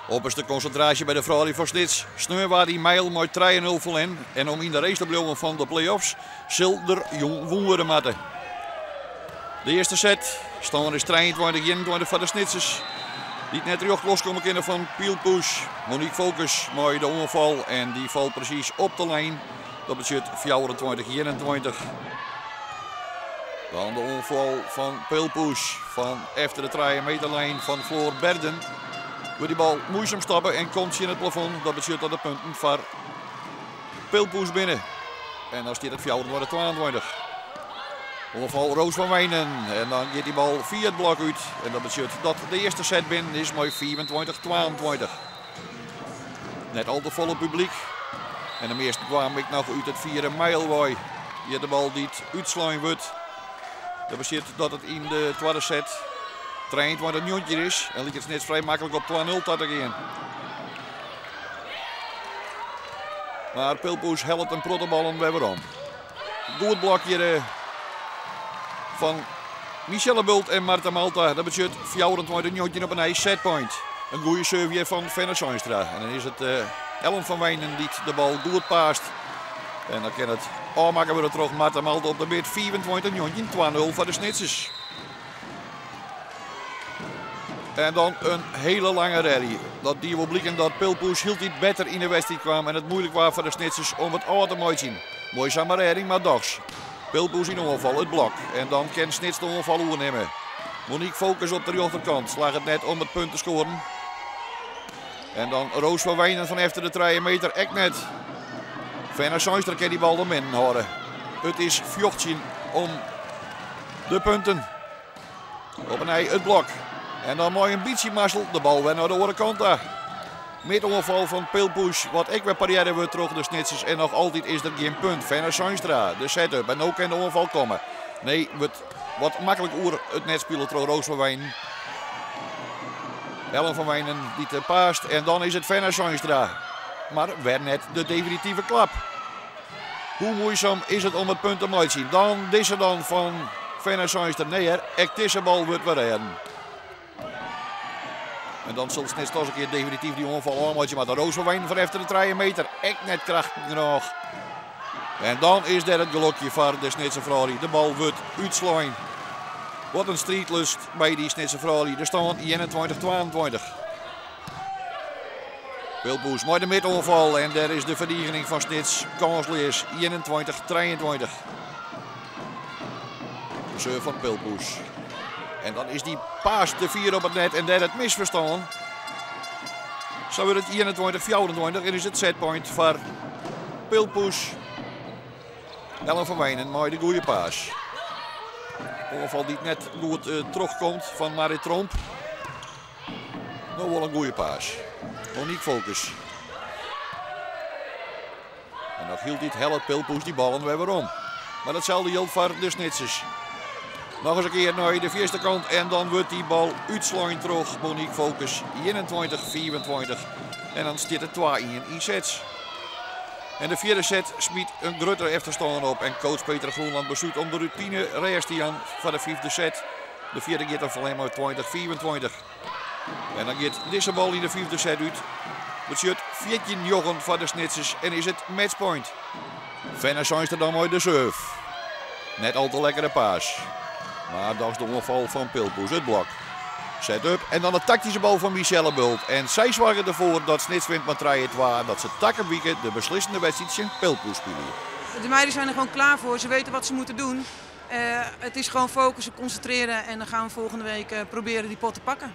Op is de konsintraasje by de froulju fan Snits. Sneon waard yn Meijel mei 3-0 ferlern en om yn de race te bliuwen fan de play-offs sil der jûn wûn wurde moatte. De earste set, stân is 23-21 foar de Snitsers, dy't net rjocht loskomme kinne fan Peelpush. Monique Focus mei de oanfal en dy falt presys op de lijn. Dat betsjut 24-21. Dan de oanfal fan Peelpush fan efter de 3 meterlijn fan Floor Berden. Wurdt die bal muoisum stoppe en komt tsjin it plafond. Dat betsjut dat de punten foar Peelpush binne. En dan stiet it 24-22. Oanfal Roos van Wijnen. En dan giet die bal fia it blok út. En dat betsjut dat de earste set binnen is mei 25-22. Net al te folle publyk. En de measten kwamen ek noch út it fiere Meijel wei. Hjir de bal dy't útslein wurdt. Dat betsjut dat it yn de twadde set 23-19 is. En liket Snits frij maklik op 2-0 ta te gean. Mar Peelpush hellet in protte ballen wer werom. Goed blok hjir fan Michelle Bult en Marta Malta. Dat betsjut 24-19 op in nij setpoint. In goede serve hjir fan Fenna Seinstra. En dan is it Ellen van Wijnen dy't de bal goed paast. En dan kin it ôfmakke wurde troch Marta Malta op de mid. 25-19, 2-0 foar de Snitsers. En dan in hiele lange rally. Dat die wol bliken dat Peelpush hieltyd better yn de wedstriid kwam en it muoilik waard foar de Snitsers om it ôf te meitsjen. Muoisame rêding, mar dochs. Peelpush yn oanfal, it blok. En dan kin Snits de oanfal oernimme. Monique Focus op de rjochterkant slagget net om it punt te skoaren. En dan Roos van Wijnen fan efter de 3 meter ek net. Fenna Seinstra kin dy bal der binnen hâlde. It is fjochtsjen om de punten. Op 'e nij it blok. En dan mei in bytsje mazzel de bal wer nei de oare kant ta. Midoanfal fan Peelpush, wat ek wer parearre wurdt troch de Snitsers. En noch altyd is der gjin punt. Fenna Seinstra, de set-up. En no kin de oanfal komme. Nee, wurdt wat maklik oer it net spile troch Roos van Wijnen. Ellen van Wijnen dy't paast. En dan is it Fenna Seinstra. Mar wer net de definitive klap. Hoe muoisum is it om it punt te meitsjen? Dan dizze dan fan Fenna Seinstra. Nee hear, ek dizze bal wurdt wer rêden. En dan sil Snits toch eens in kear definityf dy oanfal ôfmeitsje moatte. Roos van Wijnen fan efter de 3 meter. Ek net krachtich genôch. En dan is der it gelokje foar de Snitser froulju. De bal wurdt útslein. Wat in striidlust by dy Snitser froulju. De stân 21-22. Peelpush mei de midoanfal en dêr is de ferdigening fan Snits kânsleas. 21-23. De serve fan Peelpush. En dan is dy paas te fier op it net en dêr it misferstân. Sa wurdt it 21-24 en is it setpoint foar Peelpush. Ellen van Wijnen mei de goede paas. Oanfal dy't net goed trochkomt fan Marit Tromp. No wol in goede paas. Monique Focus. En noch hieltyd hellet Peelpush dy ballen wer werom. Mar datselde jildt foar de Snitsers. Noch ris in kear nei de fierste kant en dan wurdt dy bal útslein troch Monique Focus. 21-25. En dan stiet it 2-1 yn sets. En de fjirde set smyt in grutte efterstân op en coach Peter Groenland beslút om de rûtine rêst te jaan foar de fyfde set. De fjirde giet dan ferlern mei 20-25. En dan giet dizze bal yn de fyfde set út. Betsjut 14-9 foar de Snitsers en is it matchpoint. Fenna Seinstra dan mei de serve. Net al te lekkere paas. Mar dochs de oanfal fan Peelpush, it blok. Set up en dan de taktyske bal fan Michelle Bult. En sy soarget derfoar dat Snits wint mei 3-2 en dat se takom wike de beslissende wedstriid tsjin Peelpush spylje. De meiden zijn er gewoon klaar voor. Ze weten wat ze moeten doen. Het is gewoon focussen, concentreren en dan gaan we volgende week proberen die pot te pakken.